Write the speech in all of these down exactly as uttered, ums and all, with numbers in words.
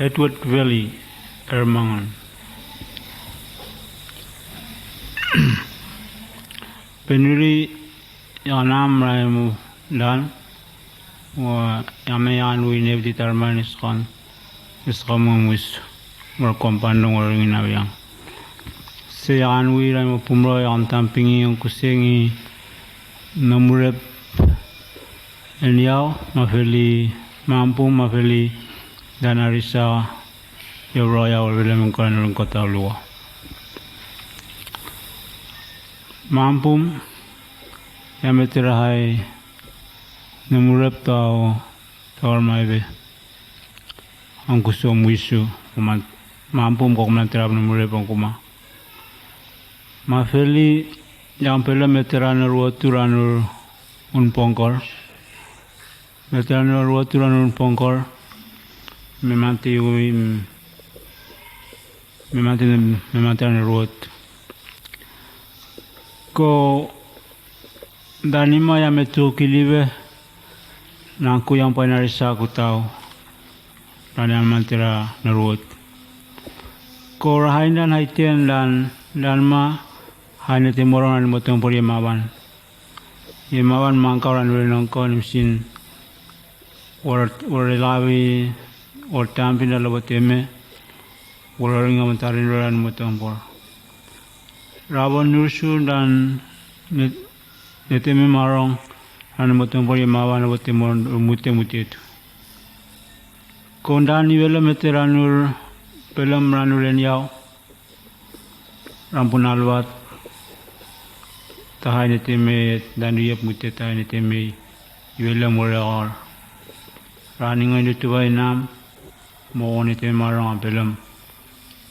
Edward Valley Ermangan. Penuri ya nam raemu dan wa ya me ya anui neviti tarman iskan iskan mwemus mor kompan dong waringin awiang. Se ya anui raemu pumro ya am tampingi ong kusengi nomurep en yao mafeli mampum mafeli dan arisa ya ura ya ura lem ong koran ong kota lua. Mampum ya metera hai nomurep tao tao armai be ong kuso muisu mampum kok manterap nomurep ong kuma. Mafeli ya ong pelem metera noruotu ranur un pongkor. Metera noruotu ranur un pongkor. Me mante yui me mante me mante noruotu. Ko danima ya me tuki live. Nangku ya ong paina risa kutau. Dan ya mantera noruotu. Ko rahain dan haiten dan dan ma hain nete morong dan motompor ye mawan. Ye mawan mangkau ran ure nongko nimsin wore lawi wore tampi dan loboteme wore ringa matarin ran motompor. Rabon nursu dan nete me marong ran motompor ye mawan lobotemor mute mute tu. Kondan iwelo mete ranur pelem ranur en yao. Rampun alwat tahai nete me dandu yep mute tahai nete me iwelem wore or. Raningo indu tubai nam mo nete me marong ampelem.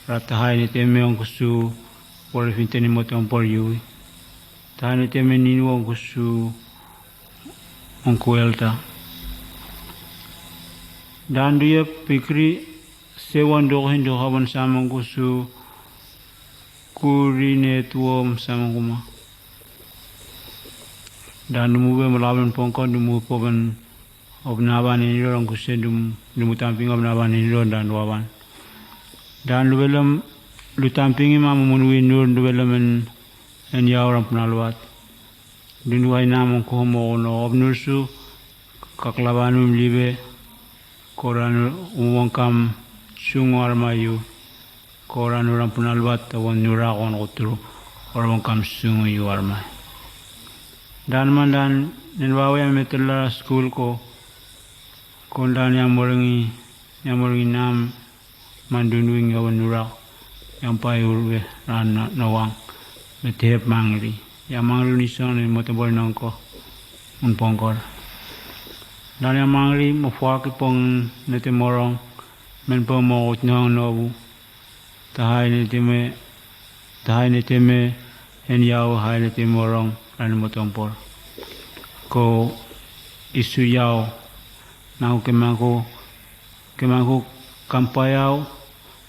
Ra tahai nete me ongkusu wore finteni motompor yui. Tahai nete me ninu ongkusu ongkuelta. Dandu yep pikri sewan dokohin dokaban sam ongkusu kuri ne tuom samangkuma. Dan dumuve melaben pongkon dumuve poben of naban iniro rong kusen dum dumutan ping of naban iniro dan duaban. Dan luvelem lutan pingim amumun winur luvelem en en yau rampun alwat. Dunduai namong kuhomo ono of nursu kaklabanum live. Koran wongkam sungu armai yu. Koran urampun alwat awon nurak won kuturu ora wongkam sungu yu armai. Dan man dan nen wawe ametela skul ko kondan yamoringi yamoringi nam mandun wing yawan nurak yampai urwe ran nawang. Metehep mangri yamangri unisong nen motobol nongko. Unpongkor dan yamangri mofuaki pong nete morong. Menpo mo utnohong nobu tahai nete me tahai nete me en yau hai nete morong rani motompor. Ko isu yau nau kemangku kemangku kampa yau.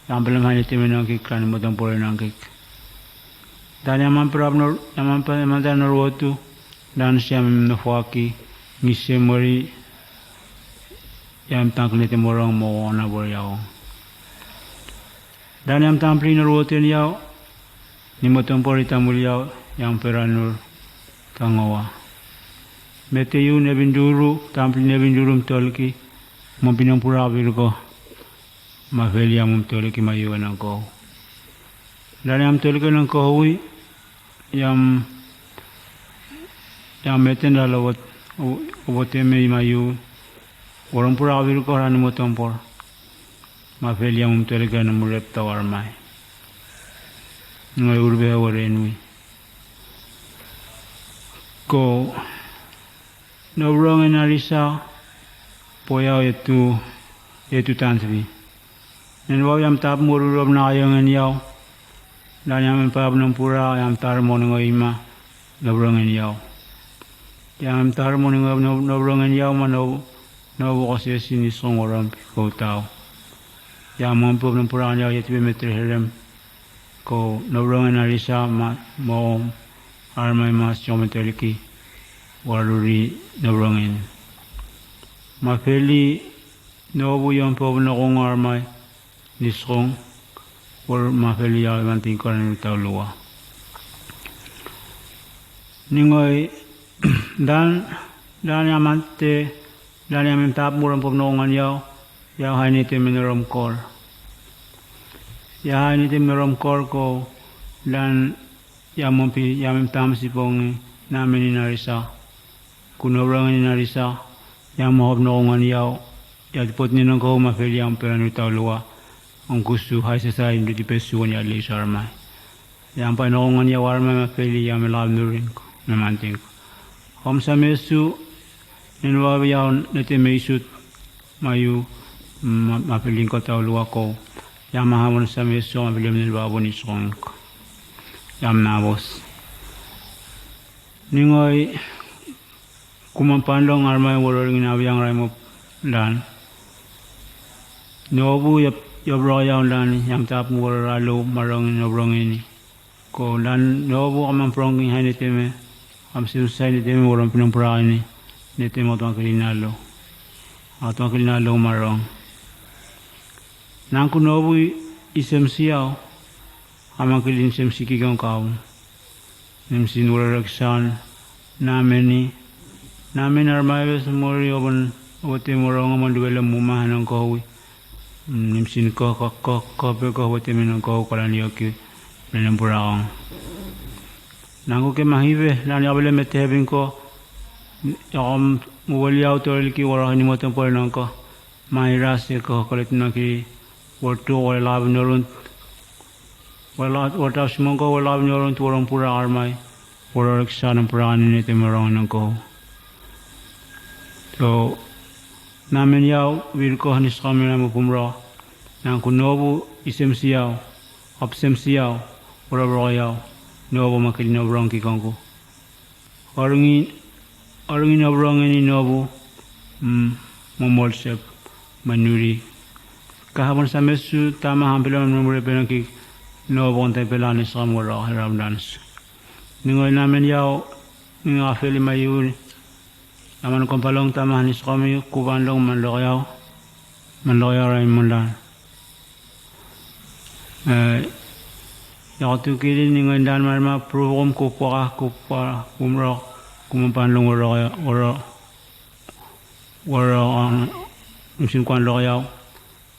Yambelem hai nete me nangkik rani motompor nangkik. Dan yamamperap nor yamampe yamanta nor wotu dan siam nofuaki ngise mori. Yam tangkil nete morong mo wona bor yau. Dan yam tampli nor wotu en yau ni motompor itamul yau yam pera nur tangowa. Mete yu nevin duru tampli nevin duru mtolki. Mompinong pura virko mafeli yam mtolki ma yu enangko. Dan yam mtolki enangko hui yam yam meten dala wot woteme ima yu. Woron pura virko rani motompor mafeli yam mtolki enangko murep tawar mai. Ngai urbe wore nui ko nobrong en arisa poyau yetu yetu tansvi. Nen wau yam tap moru rob na ayong en yau. Dan yam en pap nom pura yam tar moning o ima nobrong en yau. Yam tar moning o nobrong en yau ma no no wokosesi ni song orom piko tau. Yam mom pop nom pura en yau yetibe metre herem. Ko nobrong en arisa ma mo armai ma siong meteliki. Waruri nobrong en mafeli nobu yom pop nokongo armai. nisrong, wol mafeli yau i manting kora ni taulua. Ningoe dan, dan ya mante, dan ya mem tap muram pop nongan yau, yau hai nite men rom kor. Ya hai nite men rom kor ko dan ya mompi ya mem tam sipong na meni na risa. Kuno rong ni na risa, ya mo hop nongan yau, ya tipot ni nongko mafeli ya mpe na taulua. Ong kusu hai sesai ndu di pesu wan ya leis armai. Ya mpe nongan yau armai mafeli ya me lab nuring, me manting. Hom sa mesu, nen wawi yau nete meisut, mayu, ma, mafeli ko taulua ko. Ya ma hamon sa mesu, mafeli nen wawi ni song. Ya mnabos. Ningoe, kumam pandong armai woro ringin awiang raimop dan. Nobu yop, yop royau dan, yam tap woro ralo marong nobrong ini. Ko dan nobu amam prong ini hai neteme, am sim sai neteme woro pinong prong ini. Neteme otong kilin alo. Otong kilin alo marong. Nangku nobu i, i sem siau. Amang kilin sem siki kong kau. Nimsin wara raksan, nameni, nameni armai wes mori oban, ote morong oman duwele muma hanong kowi. Nimsin ko, ko, ko, ko, pe ko, ote menong ko, kolan yoki, lenem puraong. Nangku ke mahiwe, lan yabele mete hebin ko, yakom muwel yau toreliki wara ni motem pore nong ko, mairase ko, kolet naki, wortu wara labi norun, Wala, wala tau simongko, wala abin yoron tu woron pura armai. Wala reksa nan pura ani nete morong nangko. So, namen yau, wil ko hanis kami na mo pumro. Nangku nobu, isem siau, op sem siau, wala wala yau, nobu makil nobu rong kikongku. Orongin, orongin obrong eni nobu, mm, momolsep, manuri. Kahabon samesu, tama hampelo memore penaki, nobu ontai pelani samora, heram dans. Ningoi namen yau, ninga feli mayuri. Naman kompalong tama hanis komi, kuban long mandok yau, mandok yau rai mondan. Eh, yau tukiri ningo indan marima pruvom kupwaka kupwa kumrok kumumpan long woro woro woro ang musin kwan lok yau.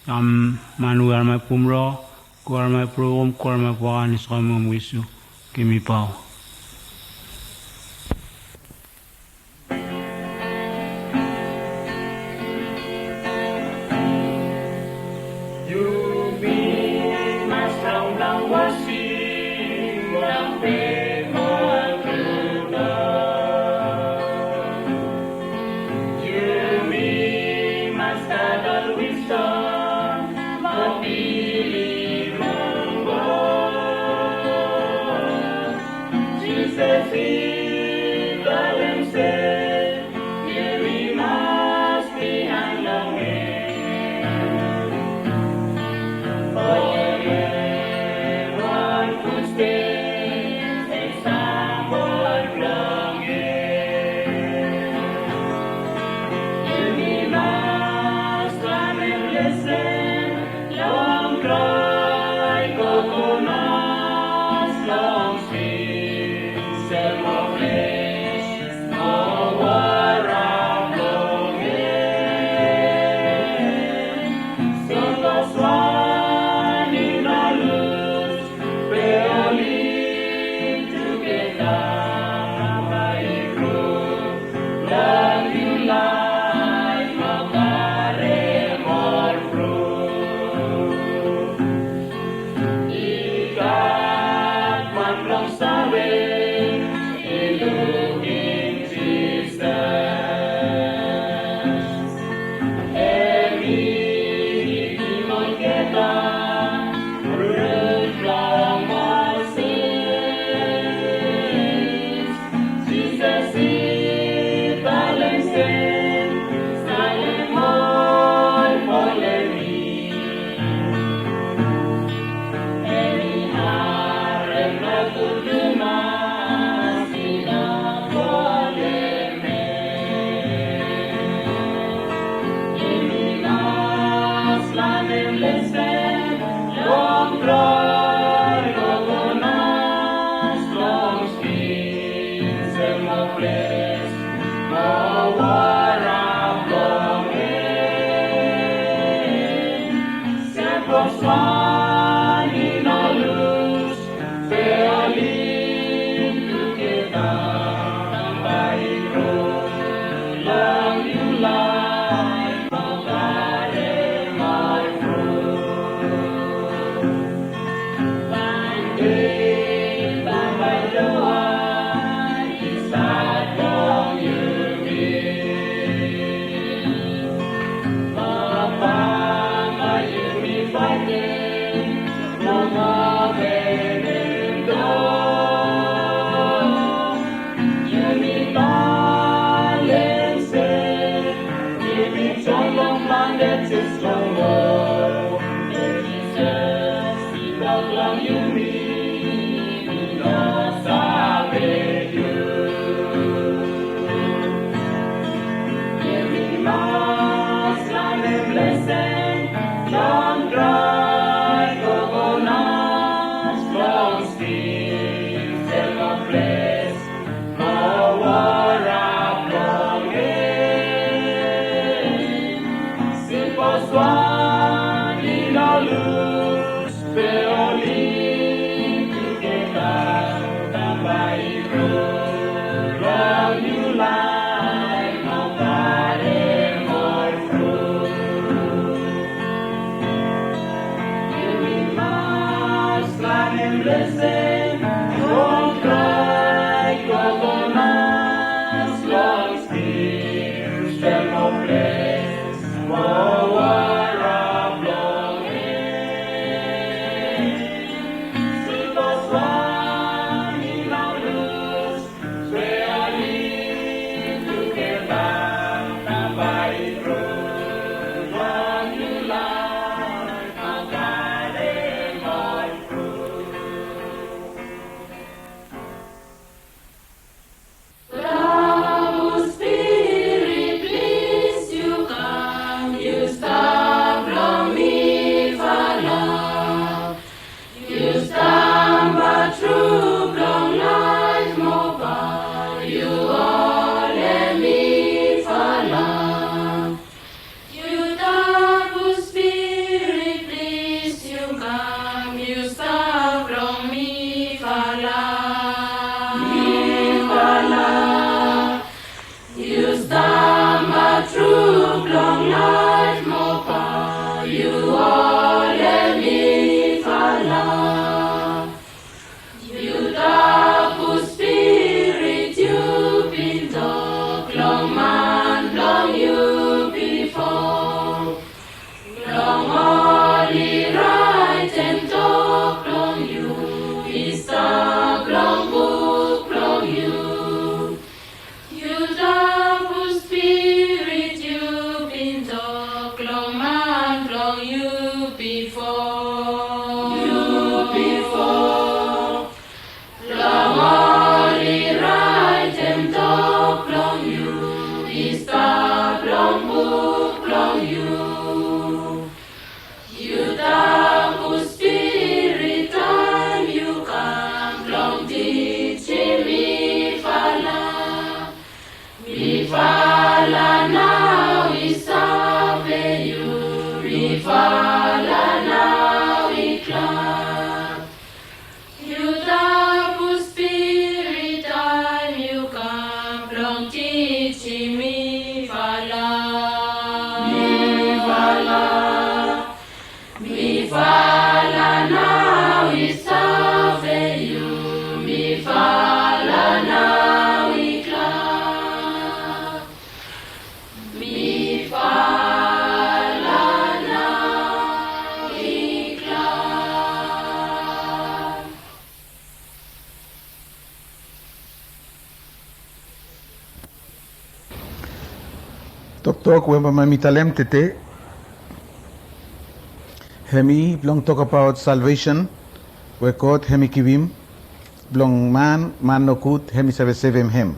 Am manu armai pumro, ku armai pruvom, ku armai pwaka ni sokom wisu kimi pau. Toktok we bambae mi talem tede, hemi blong tokbaot salvesen we God hemi givim blong man, man nogud hemi save sevem hem.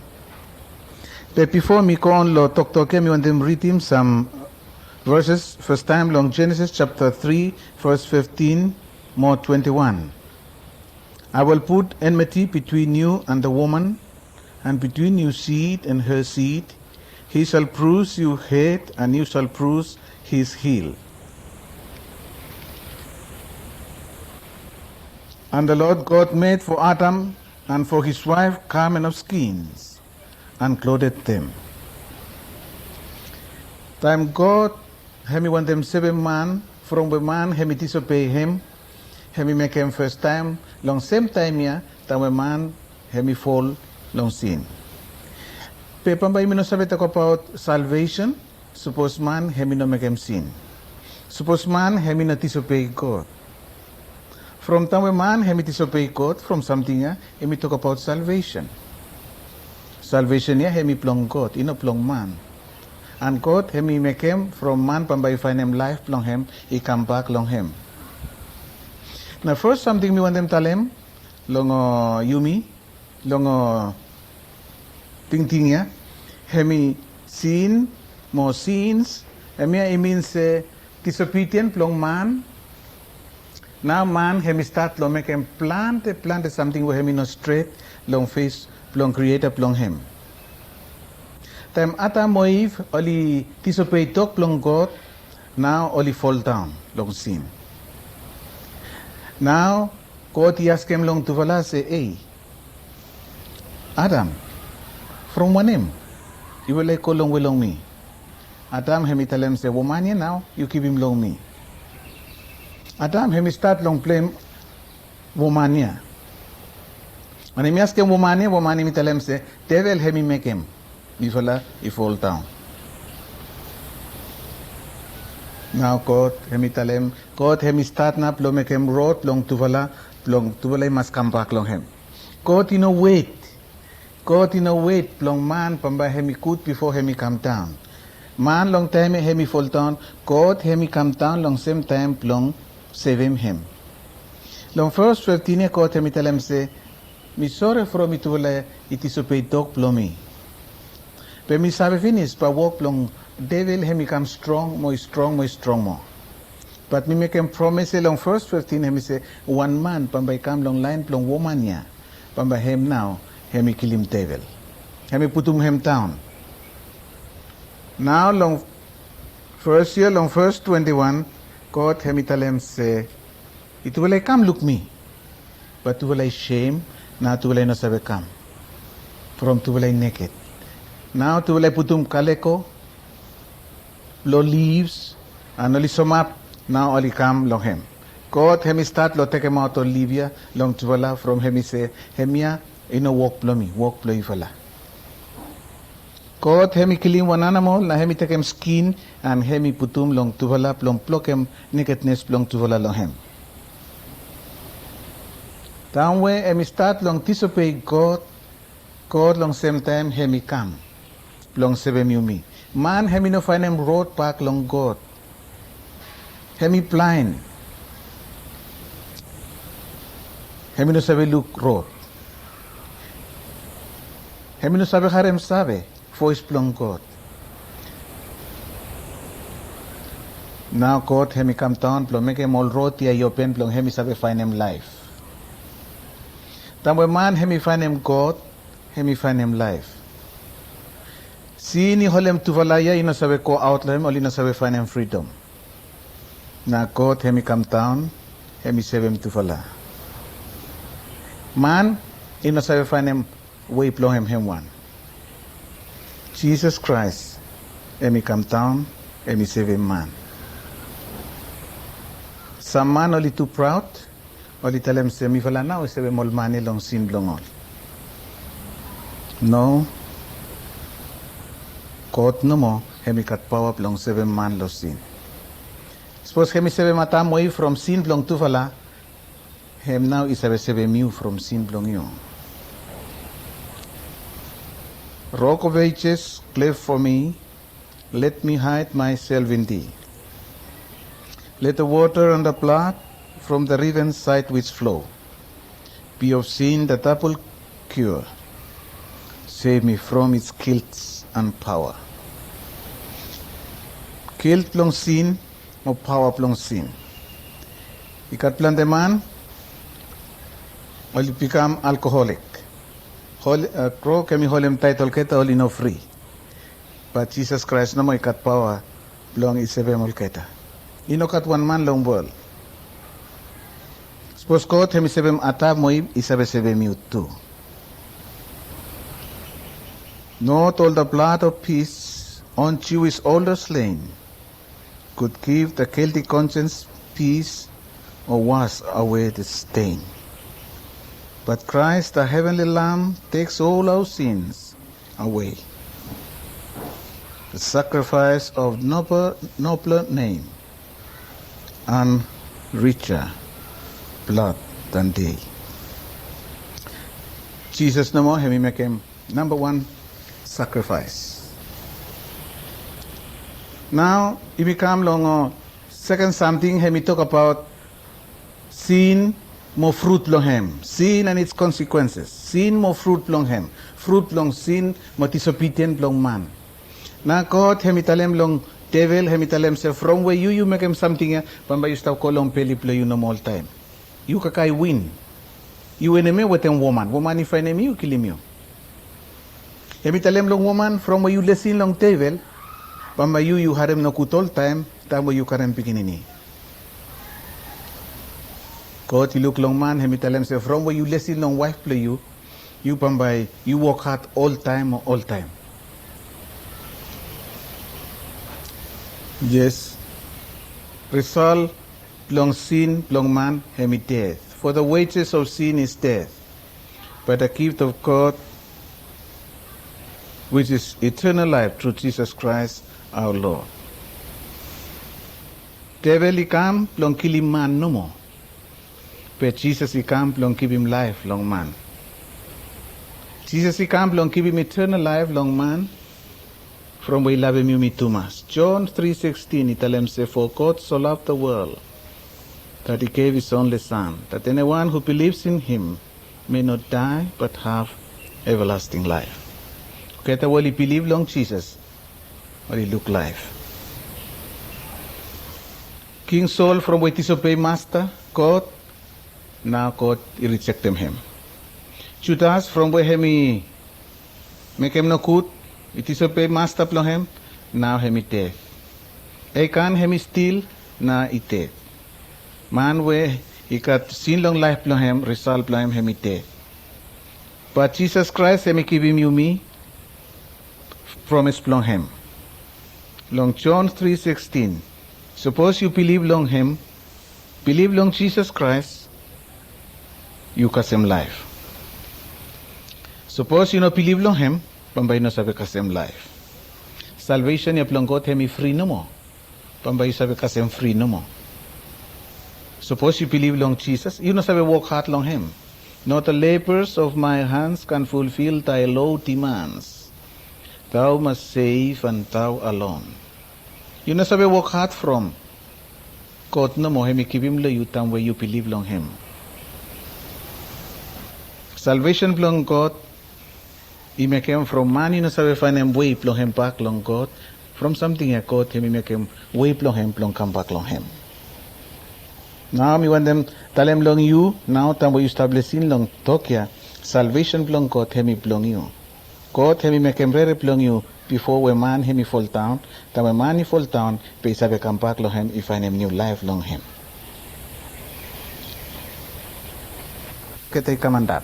Be bifo mi go on lo toktok ya, mi wantem ridim sam verses, fastaem long Genesis japta tri, ves fiftin mo twenti wan. I will put enmity between you and the woman, and between your seed and her seed. He shall bruise your head, and you shall bruise his heel. And the Lord God made for Adam and for his wife garment of skins, and clothed them. Taem God hemi wantem sevem man from we man hemi disobei hem, hemi mekem fastaem long semtaem ya, taem we man hemi fol long sin. Be bambae yumi no save tokbaot salvesen sapos man hemi no mekem sin. Sapos man hemi no disobei God. From taem we man hemi disobei God, from samting ya yumi tokbaot salvesen. Salvesen ya hemi blong God, i no blong man. And God hemi mekem from man bambae i faenem laef blong hem i kambak long hem. Nao fes samting mi wantem talem long, uh, yumi, long, uh, tingting ya, hemi sin mo sins, hemia i min se disobedien blong man. Nao man hemi stat long mekem plante, plante samting we hemi no stret long fes blong Krieta blong hem. Taem Adam mo Iv oli disobei tok blong God, nao oli foldaon long sin. Nao God i askem long tufala se, "Ei, Adam, from wanem yufala i go longwe long mi?" Adam hemi talem se, "Woman ya nao yu givim long mi." Adam hemi stat long blem woman ya. Wanem, i askem woman ya, woman hemi talem se, "Devel hemi mekem mifala i foldaon." Nao God hemi talem, God hemi stat nao blong mekem rod blong tufala, blong tufala i mas kambak long hem. God i no wet. God i no wet blong man bambae hemi gud bifo hemi kamdaon. Man long taem ya hemi foldaon, God hemi kamdaon long semtaem blong sevem hem. Long ves fiftin ya God hemi talem se, "Mi sore from yufala i disobei tok blong mi. Be mi save finis bae wok blong devel hemi kam strong mo i strong mo i strong moa." Bat mi mekem promes ya long ves fiftin, hemi se wan man bambae i kam long laen blong woman ya, bambae hem nao hemi kilim devel. Hemi putum hem daon. Nao long ves ya, long ves twenti wan, God hemi talem se, "Yufala i kam luk mi." Bat tufala i sem, nao tufala i no save kam. From tufala i neked. Nao tufala i putum kaleko lo livs, and oli somap, nao oli kam long hem. God hemi stat lo tekemaot ol liv ya long tufala, from hemi se, "Hemia i no wok blo mi, wok blo yufala." God hemi kilim wan anamol, nao hemi tekem skin, and hemi putum long tufala blong blokem nekednes blong tufala long hem. Taem we hemi stat long disobei God, God long semtaem hemi kam blong sevem yumi. Man hemi no faenem rod bak long God. Hemi blaen. Hemi no save luk rod. Hemi no save harem save voes blong God. Nao God hemi kamdaon blong mekem ol rod ya i open blong hemi save faenem laef. Taem we man hemi faenem God, hemi faenem laef. Sin i holem tufala ya i no save goaot long hem, oli no save faenem fridom. Nao God hemi kamdaon, hemi sevem tufala. Man i no save faenem wei blong hem hemwan. Jisas Kraes hemi kamdaon, hemi sevem man. Sam man oli tu praod, oli talem se mifala nao i sevem ol man ya long sin blong ol. No. God nomo hemi gat paoa blong sevem man long sin. Sapos hemi sevem Adam we Iv from sin blong tufala, hem nao i save sevem yu from sin blong yu. Rock of Ages, cleft for me, Let me hide myself in thee. Let the water and the blood from the riven side which flow be of sin the double cure. Save me from its guilt and power. Guilt blong sin o paoa blong sin. I gat plante man oli bikam alkoholik. Hol, uh, krok hemi holem taet olgeta oli no fri. Bat Jisas Kraes nomo i gat paoa blong i sevem olgeta. I no gat wan man long wol. Sapos God hemi sevem Adam o Iv, i save sevem yu tu. Not all the blood of peace on Jewish altar slain could give the guilty conscience peace or wash away the stain. But Christ, the heavenly Lamb, takes all our sins away. The sacrifice of noble, nobler name and richer blood than they. Jisas nomo hemi mekem namba wan sakrifaes. Nao yumi kam long, uh, seken samting, hemi tokbaot sin mo frut blong hem. Sin and its consequences. Sin mo frut blong hem. Frut blong sin mo disobedien blong man. Nao God hemi talem long devel, hemi talem se, from we yu, yu mekem samting ya, bambae yu stap go long beli blong yu nomo oltaem. Yu kakae win. Yu enemi wetem woman. Woman i faenem yu, kilim yu. Hemi talem long woman, from we yu lesin long devel, bambae yu, yu harem nogud oltaem, taem we yu karem pikinini. God i luk long man, hemi talem se, from we yu lesin long waef blong yu, yu bambae yu wok had oltaem, oltaem. Yes. Risal blong sin blong man hemi ded. For the wages of sin is death, but the gift of God, which is eternal life through Jesus Christ our Lord. Devel i kam blong kilim man nomo. Be Jisas i kam blong givim laef long man. Jisas i kam blong givim eternal laef long man. From we i lavem yumi tumas. John three sixteen i talem se, for God so loved the world that he gave his only Son, that anyone who believes in him may not die but have everlasting life. Olgeta we oli bilif long Jisas oli luk laef. King Sol, from we i disobei Masta God, nao God i rijektem hem. Judas, from we hemi mekem nogud, i disobei Masta blong hem, nao hemi ded. Ekan hemi stil, nao i ded. Man we i gat sin long laef blong hem, risal blong hem hemi ded. Bat Jisas Kraes hemi givim yumi promes blong hem. Long John three sixteen, sapos yu bilif long hem, bilif long Jisas Kraes, yu kasem laef. Sapos yu no bilif long hem, bambae yu no save kasem laef. Salvesen ya blong God hemi fri nomo. Bambae yu save kasem fri nomo. Sapos yu bilif long Jisas, yu no save wok had long hem. Not the labors of my hands can fulfill thy law demands. Thou must save and thou alone. Yu no save wok had from God nomo hemi givim long yu taem we yu bilif long hem. Salvesen blong God i mekem from man i no save faenem wei blong hem bak long God. From samting ya God hemi mekem wei blong hem blong kambak long hem. Nao mi wantem talem long yu, nao taem we yu stap lesin long tok ya, salvesen blong God hemi blong yu. God hemi mekem rere blong yu bifo we man hemi foldaon, taem we man i foldaon be i save kambak long hem, i faenem niu laef long hem. Olgeta i kam antap.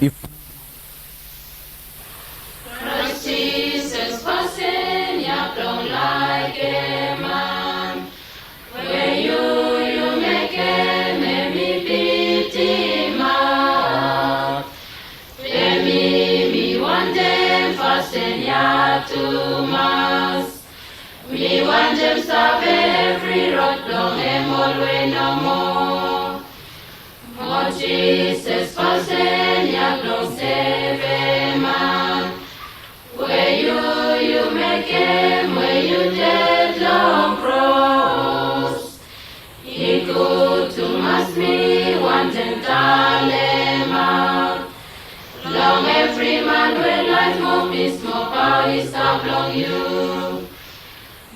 If Kraes Jisas fasin ya blong laekem man, we yu, yu mekem hemi bitimaot. Be mi, mi wantem fasin ya tumas. Mi wantem save evri rod blong hem olwe nomo. Mo Jisas fasin ya blong sevem man. We yu, yu mekem, we Smol paoa i stap long yu.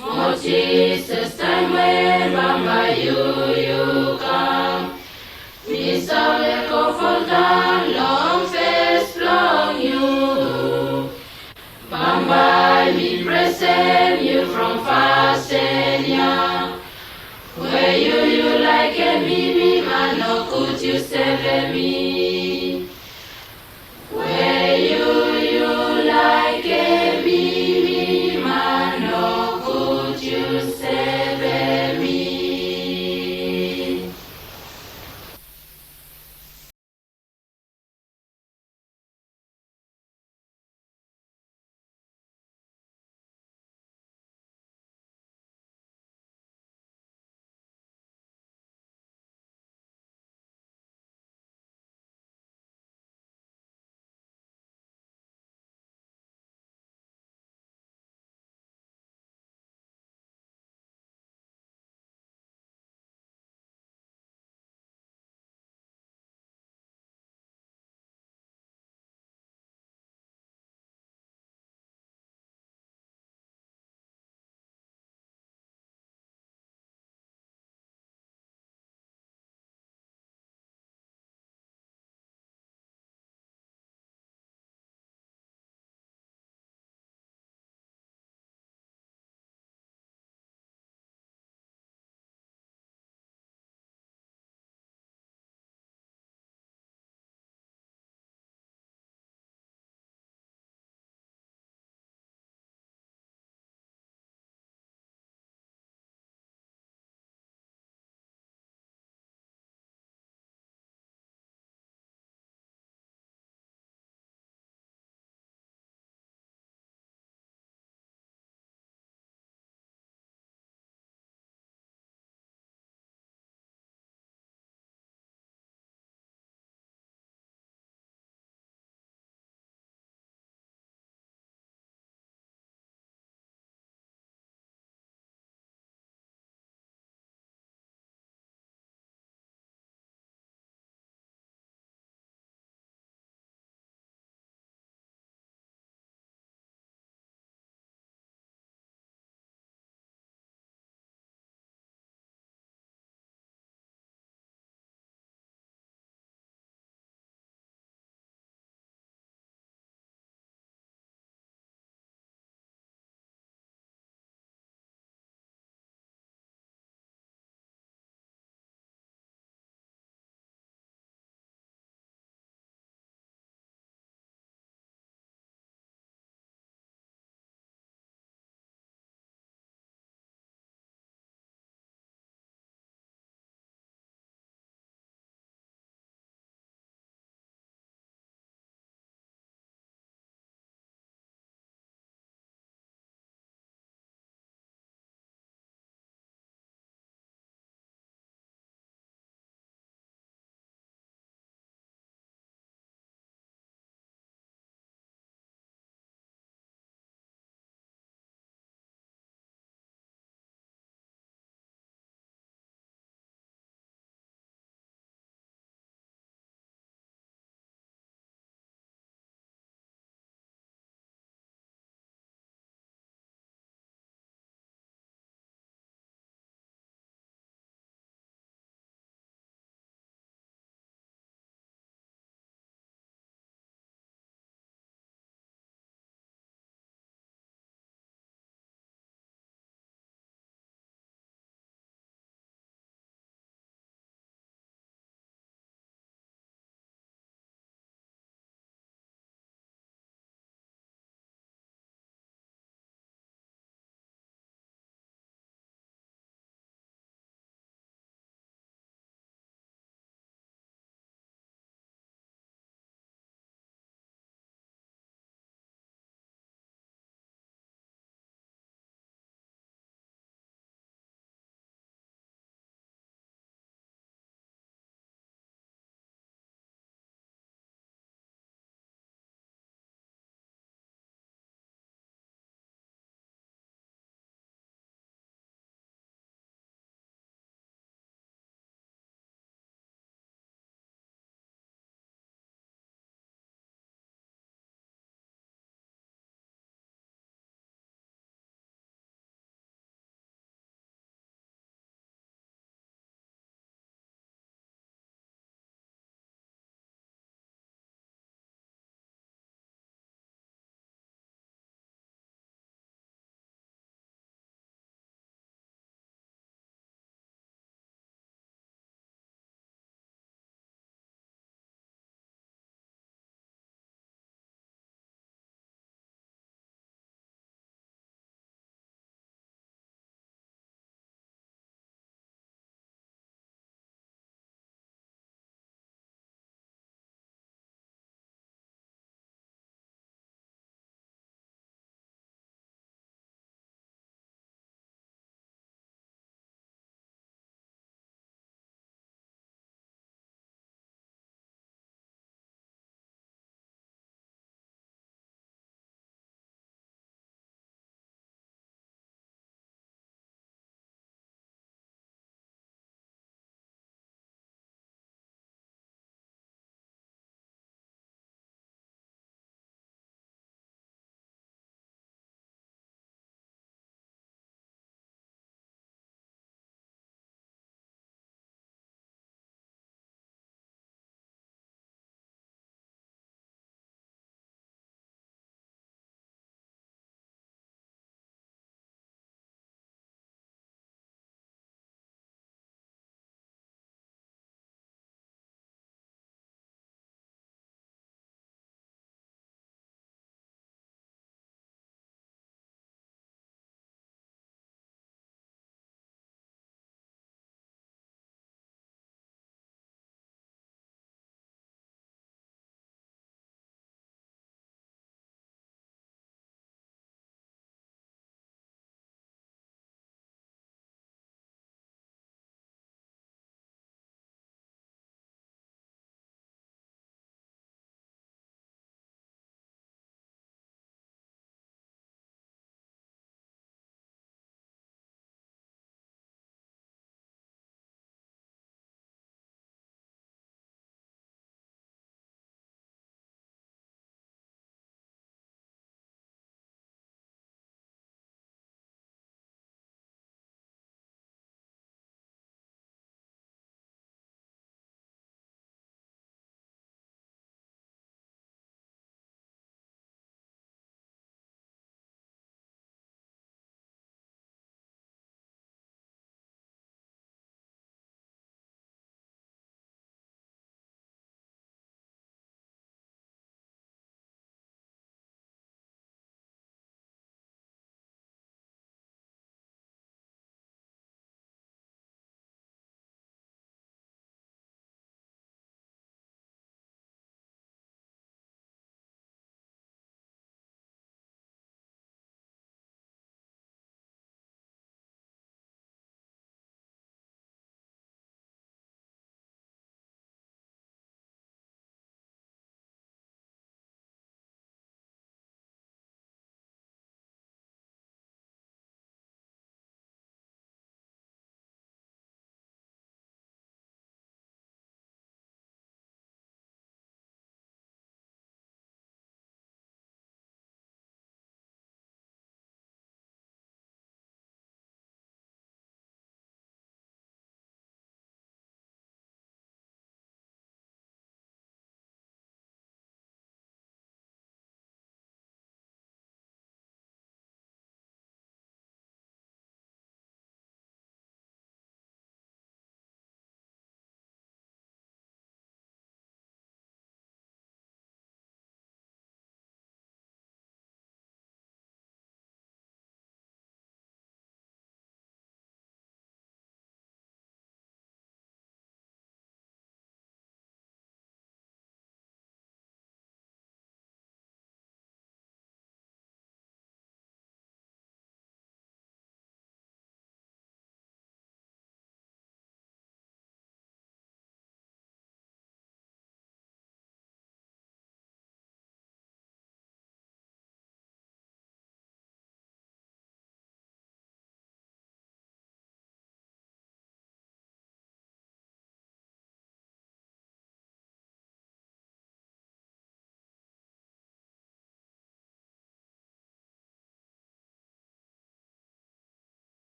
O Jisas, taem we bambae yu, yu kam, mi save go foldaon long fes blong yu. Bambae mi presem yu from fasten ya. We yu, yu laekem mi, mi man nogud, yu sevem mi.